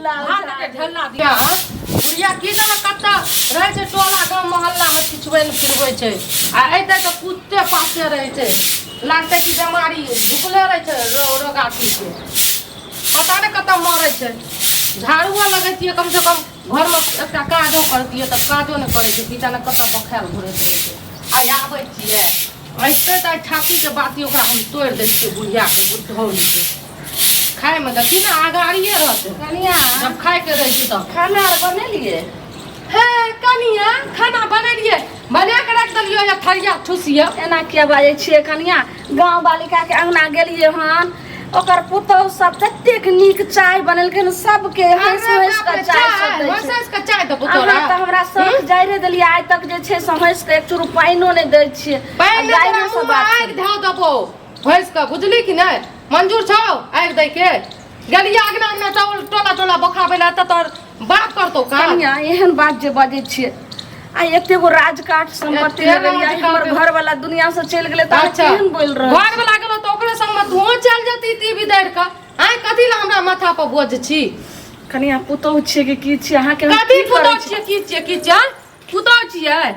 ढेला भात के ढेला दिया। बुढ़िया की जाने कतऽ रहै छै, टोला गाँव मोहल्ला मे छिछबै ने फिरबै छै, आ अयतै तऽ कुत्ते पासे रहै छै, लागतै कि बेमारी ढुकले रहै छै, रोगाथी के पता नहि कतऽ मरै छै। झाड़ुओ लगै छियै, कम से कम घरमे एकटा काजो करतियै तऽ काजो नहि करै छै, की जाने कतऽ बखायल घुरैत रहै छै। आइ आबै छियै, अइतै तऽ आइ छातीके बाती ओकरा हम तोड़ि दै छियै बुढ़ियाके, बुढ़ौलीके। खायमे देखी ने अगाड़िए रहतै। कनिया, जब खायके रहै छै तब खाना आर बनेलियै? हे कनिया, खाना बनेलियै, बना के राखि देलियै या थरिया ठुसिया। एना किया बाजै छियै कनिया? गाँव बालिका के अंगना गेलियै हन, ओकर पुतहु सब ततेक नीक चाय बनेलकै हन, सबके हँसि हँसि कऽ चाय सब दै हँसि छै। हँसि कऽ चाय देबो तोरा? अहाँ तऽ हमरा शौक जाइरे देलियै, आइ तक जे छै से हँसि कऽ एक चूरू पानिओ नहि दै छियै। पानि आ नहि, तोरा गायरे सँ मुँहमे बात आगि धऽ देबो हँसि कऽ, बुझली कि नहि? मंजूर छौ आगि दै के? गेलियै अगना अगना चावल टोला टोला बोखाबै लए, तऽ तोहर बाप करतौ काज? कनिया, एहन बात जे बजै छियै, आ एते गो राजकाट सम्पत्ति एते लगेलियै, आइ हमर राजकाट। घर वाला दुनिया से चलि गेलै तऽ अहाँ केहन बोलि रहल? घर वाला गेलो तऽ ओकरे संग मे तूहो चलि जती ती बिदरि कऽ। आइ कथी लए हमरा माथा पर बोझ छी? कनिया, पुतहु छियै कि की छियै अहाँके? हम कथी की करै पुतहु छी? छियै की छियै की छियै? पुतहु छियै?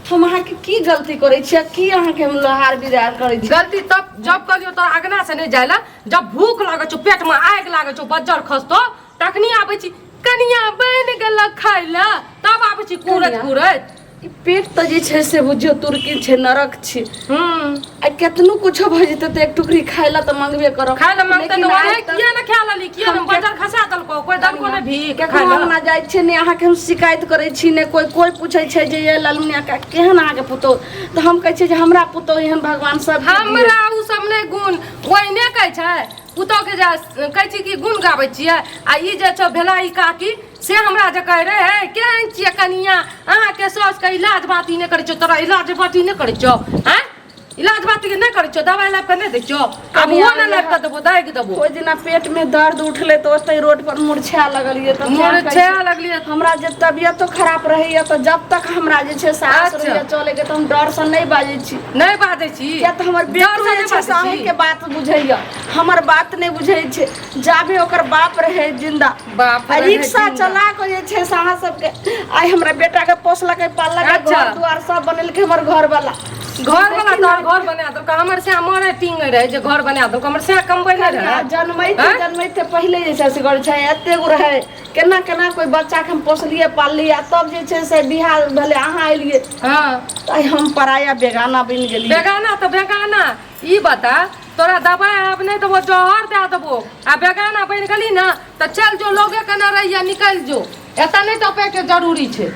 हम अहाँके की गलती करै छियै? की अहाँके हम लोहार बिदार करै छी? गलती तब जब कहलियौ तोरा अगना से नहि जाय लए, जब भूख लागै छौ, पेट मे आगि लागै छौ, बज्जर खसतो, तखनी आबै छी, कनिया बनि गेल खाय लए, तब आबै छी कुरैत कनिया। कुरैत। ई पेट तऽ जे छै से बुझियौ तुरकी छै, नरक छै। आ केतनो कुछो भऽ जेतै तऽ एक टुकड़ी खाय लए तऽ मंगबे करब। खाय लए मंगतै लेकिन तऽ आइ ओहे तक किया ने खा लेली? किया ने हम बज्जर खसा देलको? कोइ देलको ने भीख केकरो खाय लए? अंगना जाइ छियै ने अहाँके हम शिकायत करै छी, ने कोइ कोइ पूछै छै जे ये ललमुनिया का केहन अहाँके पुतोहु, तऽ हम कहै छियै जे हमरा पुतोहु एहन भगवान सब हमरा उ सब नहि गुण ओहिने कहै छै पुतोहके, जे कहै छी कि गुण गाबै छियै। आ ई जे छौ भेला ई काकी, से हमरा जे कहै रे, हे केहन छियै कनिया, अहाँके सासुके इलाज बाती नहि करै छौ? तोरा इलाज बाती नहि करै छौ? आँय, इलाज बाती नहि करै छौ? दवाइ लाबि कऽ नहि दै छौ? आब ओहो नहि लाबि कऽ देबो, दागि देबो। ओहि दिना पेट में दर्द उठलै तऽ ओतहि रोड पर मुरझा लगलियै तऽ मुरझा लगलियै। हमरा जे तबियतो खराब रहैया तऽ जब तक हमरा जे छै साहस रहैया चले के, तऽ हम डरसँ नहि बाजै छी। नहि बाजै छी? किया तऽ हमर बेटो डरसँ जे नहि छै से बाजै छी? अहीँके बात बुझैया, हमर बात नहि बुझै छै। जाबे ओकर बाप रहै जिंदा, बाप आ रहै रिक्शा जिंदा। चला कऽ जे छै से अहाँ सबके आइ हमरा बेटा के पोसलकै पाललकै, घर दुआर सब बनेलकै हमर घर वाला। घर वाला तोहर घर बना देलकौ? हमर से मरे टिंगे रहे जे घर बना देलकौ? हमर से कमबै नहि रहे? जनमैते आँय? जनमैते पहिले जे छै से घर छै एते गो रहै, केना केना कोइ बच्चाके हम पोसलियै पाललियै, आ तब जे छै से बियाह भेलै, अहाँ एलियै तऽ आइ हम पराया बेगाना बनि गेलियै। बेगाना तऽ बेगाना। ई बता, तोरा दबाइ आब नहि देबो, जहर दए देबो। आ बेगाना बनि गेली ने तऽ चल जो, लोगे केना रहिया, निकलि जो, एतऽ नहि टपैके जरूरी छै।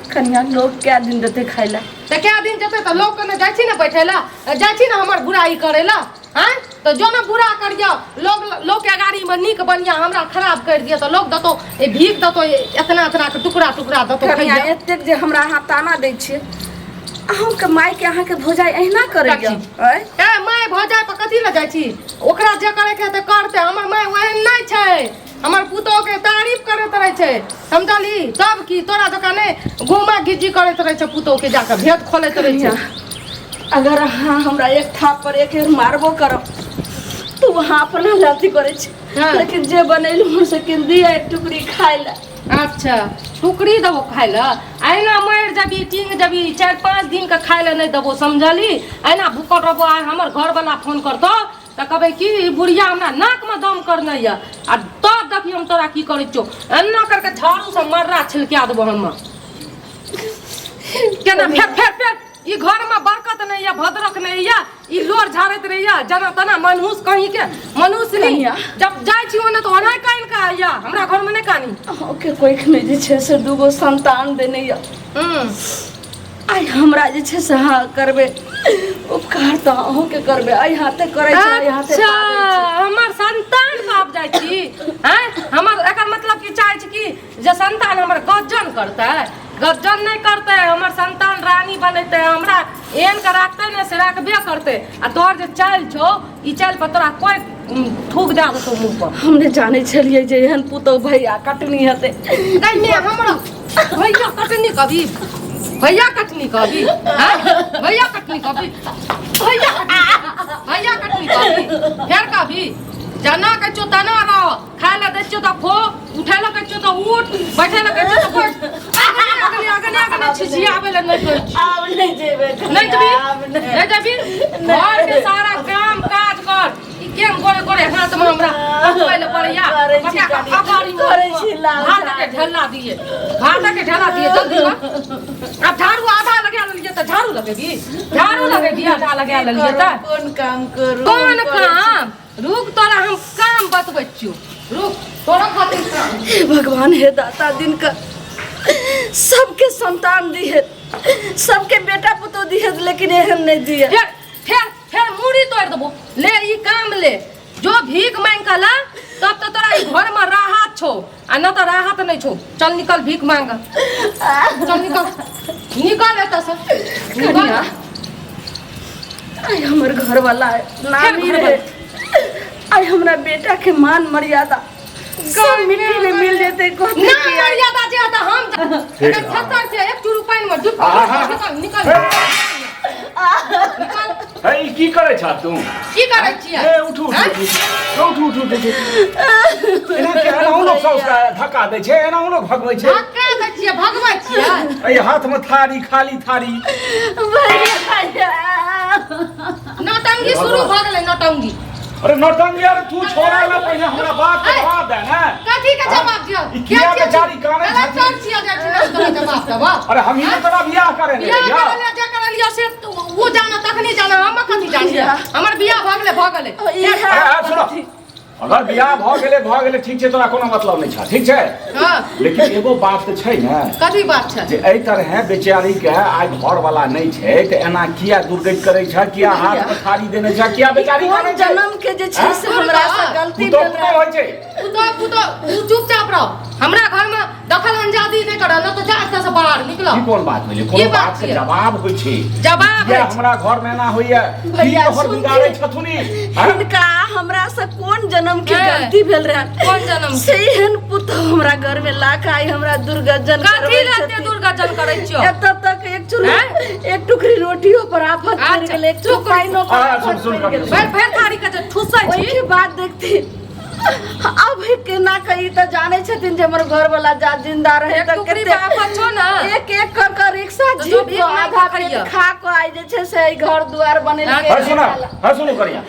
कनिया, लोग कए दिन देतै खाय लए? तऽ कए दिन जेतै तऽ लोग कने जाइ छी ने बैठे लए, जाइ छी ने हमर बुराइ करै लए? आँय, तऽ जो ने बुरा करियौ लोग, लोकके अगाड़ीमे नीक बनिया, हमरा खराब करि दिअ, तऽ लोग देतौ ए भीख देतौ, एतना एतना के टुकड़ा टुकड़ा देतौ। कनिया, खइया। एतेक जे हमरा अहाँ ताना दै छियै, अहूँके मायके अहाँके भौजाइ अहिना करैया? देखी। आँय? ए माय भौजाइ पर कथी लए जाइ छी? ओकरा जे करैके हेतै करतै। हमर माय ओहन नहि छै, हमर पुतोहके तारीफ करैत रहै छै, समझलही? तब की तोरा जकाँ नहि घुमा गिज्जी करैत रहै छै, पुतोहके जाकऽ भेद खोलैत रहै छै। अगर अहाँ हमरा एक थाप पर एक बेर मारबो करब तऽ अहाँ अपना लए अथी करै छी, लेकिन जे बनेलहुँ से किन दिअ एक टुकड़ी खाय लए। अच्छा, टुकड़ी देबो खाय लए? अहिना मरि जबी, टिंग जबी, 4-5 दिनके खाय लए नहि देबो, समझलही? अहिना भूखल रहबो। आइ हमर घरवला फोन करतौ तऽ कहबै कि ई बुढ़िया हमरा नाकमे दम करने यऽ, आ तब देखी हम तोरा की करै छियौ। एना करके झाड़ूसँ मर्रा छिलका देबो हम। केना फेर फेर फेर ई घरमे बरकत नहि यऽ, भद्रक नहि यऽ, ई लोर झाड़ैत रहैया जना तना मनहूस कहीं के मनुष्य नहीं। कनिया। जब जाइ छी ओने तऽ ओना कानि के आइया, हमरा घरमे नहि कानी। अहूँके कोखिमे जे छै से दूगो संतान देने यऽ। आइ हमरा जे छै से अहाँ करबै उपकार तऽ अहूँके करबै, एहि हाथे करै छै, एहि हाथे अच्छा पाबै छै। हमर संतान बाप जाइ छी? आँय, हमर एकर मतलब की चाहै छी कि जे संतान हमर गज्जन करतै? गज्जन नहि करतै, हमर संतान रानी बनेतै, हमरा एहन के राखतै ने से राखबे करतै। आ तोहर जे चालि छौ, ई चालि पर तोरा कोइ थूक दए देतौ मुँह पर। हम नहि जानै छलियै जे एहन पुतहु भैया कटनी हेतै। कहिने हमरा भैया कटनी कभी, भैया कटनी कभी, हाँ? भैया कटनी कभी, भैया कटनी, भैया कटनी कभी, फेर कभी जना के छौ तना रह। खाय ला दै छियौ तऽ खो, उठै ला कहै छियौ तऽ उठ, बैठै ला कहै छियौ तऽ बैठ। अगने अगने अगने अगने छिछियाबै ला नहि कहै छियौ। आब नहि जेबै। नहि जेबही? आब नहि। नहि जेबही? घर के सारा काम काज कर। ई केहन गोरे गोरे हाथ में हमरा पकबै ला पड़ैया। करै छी पका कऽ कनी, अगाड़ी में करै छी लाल भात के ढेला दिए, भात के ढेला दिए, जल्दी कर। आब झाड़ू आधा लगा लेलियै तऽ झाड़ू लगेबी? झाड़ू लगेबी? आधा लगा लेलियै तऽ कोन काम करू? कोन काम? रुक, तोरा हम काम बतबै छियौ, रुक, तोरा खातिर काम। हे भगवान, हे दाता दिन का सबके संतान दिहे, सबके बेटा पुतोह दिहे, लेकिन एहन नहीं दिए। फेर फेर फेर मूड़ी तोड़ देबो। ले ई काम ले, जो भीख मांग के ला, तब तो तोरा ई घर में राहत छौ, आ न तो राहत नहीं छौ। चल निकल, भीख मांग, चल निकल, निकल एतऽ से निकल। कनिया, आइ हमर घर वाला नामी रहे, आइ हमरा बेटा के मान मर्यादा सब मिट्टी में मिल जेते। कहते ना कि आइ मर्यादा जे हता हम ठीक। एकर छत्तर से एक चूरू पानि में डूब आहा। निकल, निकल, निकल। हे, ई की करै छह तू? की करै छियै? ए, उठू, उठू, उठू, उठू, उठू, उठू। एना के एनाहु लोक साउस के धक्का दै छै, एनाहु लोक भगबै छै? धक्का दै छियै, भगबै छियै? एहि हाथ में थारी, खाली थारी। भैया। नौटंकी शुरू भऽ गेलै, नौटंकी। अरे नौटंकी, अरे तू छोड़ा ना, पहिने हमरा बात के जवाब दे ने। कथी के जवाब दियौ? ई किया बेचारी कानै कलेक्टर छथिन? छियै जाइ छी ने तोरा जवाब देबऽ? अरे हम ही तोरा बियाह करे ने। बियाह करै लिअ, जे करै लिअ से ओ जाना तखनी जाना, हम कथी जानिए? हमर बियाह भऽ गेलै, भऽ गेलै। अरे सुनो, अगर बियाह भऽ गेलै भऽ गेलै, ठीक छै, तोरा कोनो मतलब नहि छह, ठीक छै? हँ। लेकिन एगो बात तऽ छै ने। कथी बात छै? जे एहि तरहे बेचारी के आइ घर वाला नहि छै तऽ एना किया दुर्गति करै छै? किया हाथ में थारी देने छै? किया बेचारी कोन कानै छै? जन्म के जे छै से हमरा से गलती पुतोह भेल पुतोह रहे। होइ छै। पुतोह पुतोह, तू चुपचाप रह, हमरा घर में दखल अंजादी नहि कर, न तऽ जा एतऽ से बाहर निकल। ई कोन बात भेलै? की कोनो बात बात के छियै? जवाब होइ छै। जवाब किया होइ छै। हमरा घर में एना होइया? की भैया, तोहर सुनथिन। बिगाड़ै छथुन ई? हैं? हिनका हमरा से कोन जन्म के हैं? गलती भेल रहे? कोन जन्म के? से एहन पुतोह हमरा घर में ला के आइ हमरा दुर्गजन कथी करबै लए एते छथिन। दुर्गजन करै छियौ? एतऽ तक एक चूल्हा हैं? एक टुकड़ी रोटियो पर आफत पड़ि अच्छा, गेलै, एक चूर टुकड़ी। पानिओ पर आ, आफत सुन, सुन, पड़ि गेलै। भरि भरि थारी के जे ठुसै छी। ओहिके बाद देखथिन अब केना कही, तऽ जानै छथिन जे हमर घर वाला जा जिंदा रहे एक तऽ टुकड़ी कते पर आफत छौ ने? एक एक कर कर रिक्शा तऽ जीप जो भीख कऽ मांगि आधा कऽ पेट खइअ। खा कऽ आइ जे छै से एहि घर दुआर बनेलकै। है सुना, है सुनू करिया।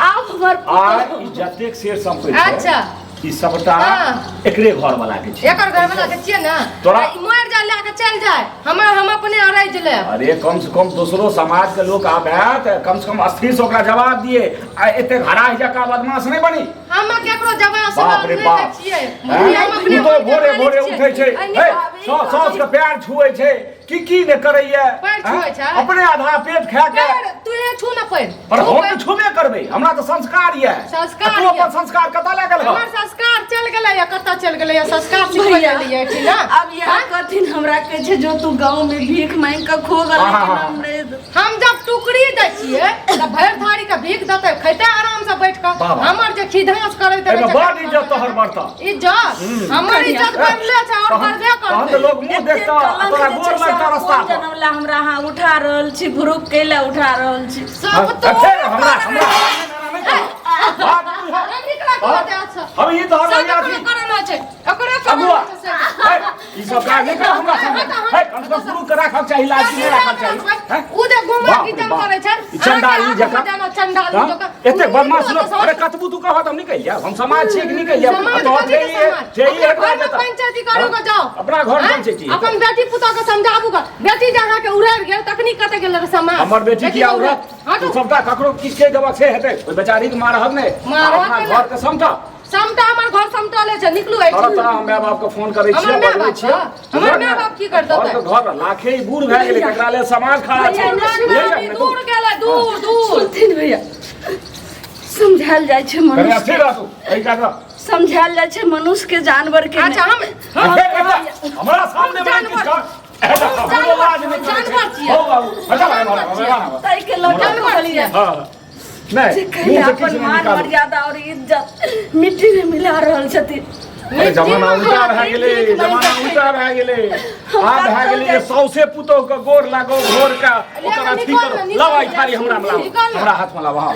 आब हमर आ पुतोहु ई जतेक शेर सम्पत्ति छै, अच्छा। ई सबटा हाँ। एकरे घर वाला के छै। एकर घर वाला के छियै ने? तोरा- ई मरि जाय लए के चलि जाय, हमरा हम अपने अरैज लेब। अरे कम से कम दोसरो समाज के लोग आबे तऽ कम से कम स्थिर से ओकरा जवाब दिए, आ एते घरा जका बदमाश नहि बनी। हम केकरो जवाब बाप सवाल रे नहि बाप। दै छियै। हैं? हम अपने तू तो मन के भोरे मालिक भोरे छियै। उठै छै, एहि हे, निकाल- साउस के पैर छुए छै, की की ने करैया। पैर छुए छै? अपने आधा पेट खा के। पैर, तू ये छू ना पैर। पर छू हम पैर। तऽ छुबे करबै, हमरा तऽ संस्कार यऽ। संस्कार आ तू यऽ। अपन संस्कार कतऽ लए गेल हँ? हमर संस्कार चल गेलै या कतऽ चल गेलै या संस्कार सिखबै भैया, गेलियै कि ना? अब यह कथिन हमरा कहै छै जो तू गाँव में भीख मांगि कऽ खो गेलै हाँ, कि हाँ, नाम रहे। हम जब टुकड़ी दै छियै तऽ भरि थारी के भीख देतै, खैतै आराम से बैठ कऽ। वाह, वाह। हमर जे खिधांस करैत रहै एहिमे छै, बड इज्जत तोहर बढ़तऽ। इज्जत, हमर इज्जत बढ़ले छै और तहन बढ़बे तहन तऽ करतै। लोग मुँह एते देखतऽ आ कलंक तोरा जे गोर छै से लगतऽ अहाँ रास्ता कोन पर। जन्म ला हमरा अहाँ उठा रहल छी, भुरुक कैला उठा रहल छी? सब हाँ, तो फेर हमरा हमरा बात तू है। निकला के दे अच्छा। हम ई तोहर सब भैया एकरे छी। करना छै, एकरे करना अगुआ। छै से। हे, ई सब काज नहि कर हमरा संगे। हे, कम से कम शुरू के राखक चाही, लाज नहि राखक चाही। हैं? उ जे घुमा बाप रे कीर्तन बाप। करै छै, ई चंडाली अहाँके जकाँ। आगू जानो चंडाली हाँ? जकाँ। एते उ बदमाश निकलत लोग, तऽ अरे कतबो तू कहत हम निकलि जायब, हम समाज छियै कि निकलि जायब? समाज आ तोहर कथी के जे समाज? जे अपना एकरा घर में जेतऽ। पंचायती करू हाँ? के जाओ। अपना घर हैं? पंचायती। अपन बेटी पुतोह के समझाबू गे। बेटी जे अहाँके उड़ैर गेल तखनी कतऽ गेल रहे समाज? हमर बेटी किया उड़ैर? उड़त? हटू। तू सबटा ककरो किछु कहि देबक से हेतै? ओहि बेचारीके मारहक नहि। मारहक अपना नहि। घर के समटा। समटा, हमर घर समटले छै, निकलू तोरा एहिठाम। तोरा हम माय बाप के फोन करै हमर छियै, माय बजबै बाप छियै। के? हमर माय बाप की करतै? घर के घर लाखे ही बूढ़ भए गेलै, तकरा लेल समाज खड़ा छै। भैया, बुझलियै आदमी ने तू? दूर गेलै, दूर दूर। सुनथिन भैया, समझायल जाइ छै कनि मनुष्य स्थिर रहू, एहि कात रह। समझायल जाइ छै मनुष्य के, जानवर के अच्छा नहि। हम आ फेर एतऽ, हमरा सामने मे जानवर किछु कर। एतऽ ककरो लाज नहि करै छै। जानवर छियै। हौ बाबू, हटा, हटा, हटा, हटा। ताहि के लऽ कऽ जानवर कहलियै छियै। हँ, नहि, जे मुँह कहिया से किछु अपन नहि मान निकालू। मर्यादा और इज्जत मिट्टी में मिला रहल छथिन। अरे जमाना उल्टा भए गेलै, जमाना उल्टा भए गेलै। आब भए गेलै जे सौसे पुतोह के गोर लागो, घोर के ओकर अथी करो। लाओ आई थाली हमरा में लाओ, हमरा हाथ में लाओ। हाँ,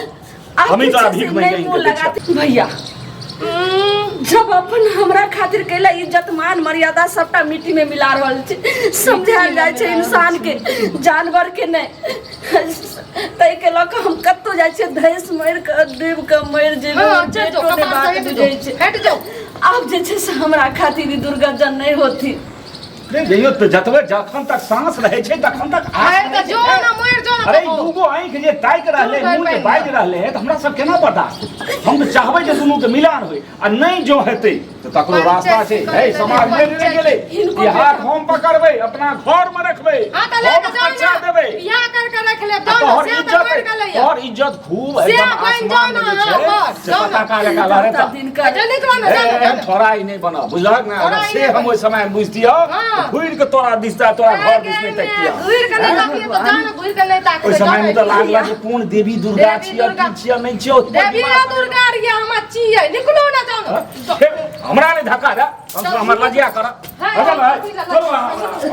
आब हम ही तोरा पीछे भीख से मांगि नहीं के मुँह दै छियौ। लगाते। भैया, जब अपन हमरा खातिर कैला इज्जत मान मर्यादा सबटा मिट्टी में मिला रहल छै। समझायल जाइ छै इंसान के, जानवर के नहि। ताहि के लऽ कऽ हम कतौ जाइ छियै धैस मरि कऽ डूबि कऽ मरि जेबै। हाँ, चलि जाउ, बेटो नहि कपार बात से हटि बुझै जाउ, छै। हटि जाउ। आब जे छै से हमरा खातिर ई दुर्गजन नहि होती। नहि जइयो तऽ जतबे जखन तक सांस रहै छै तखन तक आस अरे तऽ रहै छै। जो ना मरि जो ना अरे कतहु। दूगो आँखि जे ताकि रहले, दूर मुँह जे पानि बाजि रहले है, तऽ हमरा सब केना बर्दाश्त हेतै? हम तऽ चाहबै जे दुनू के मिलान होय, आ नहि जो हेतै तऽ तकरो रास्ता छै। हे, समाज मरि नहि गेलै। हिनको ई हाथ बेटा- हम पकड़बै, अपना घर में रखबै, हाँ तऽ लए हम कऽ जाउ खर्चा ना। देबै। बियाह कर के रख लेब, आ जाउ ना, तोहर से तऽ इज्जत मरि गेलैया। तोहर इज्जत खूब से एकदम बनि जाउ आसमान में ना, जे छै हाँ, से बस, जाउ ना। पताका जकाँ लहरेता। दिनकर चल निकलो ना, ए, जाउ ना, एहन जाउ ना। थोड़ा ही नहीं बना, बुझलक ना? थोड़ा अगर ही से नहीं हम ओहि समय में बुझतियो हाँ। घुरि के तोरा दिस तोरा घर दिस नहीं तकिया। घुरि के नहि ताकिए तऽ जाउ ना, घुरि के नहि ताकबै, ओहि जाउ समय में ना। तऽ लागल जे कोन देवी दुर्गा देवी छियै, दुर्गा। की छियै, नहि छियै। ओहि देवी आ दुर्गा रिया हमरा छियै, निकलो ना, जाउ ना। हमरा नहि धक्का दे, हम हमर लजिया कर। हाँ, चल, हाँ, चल।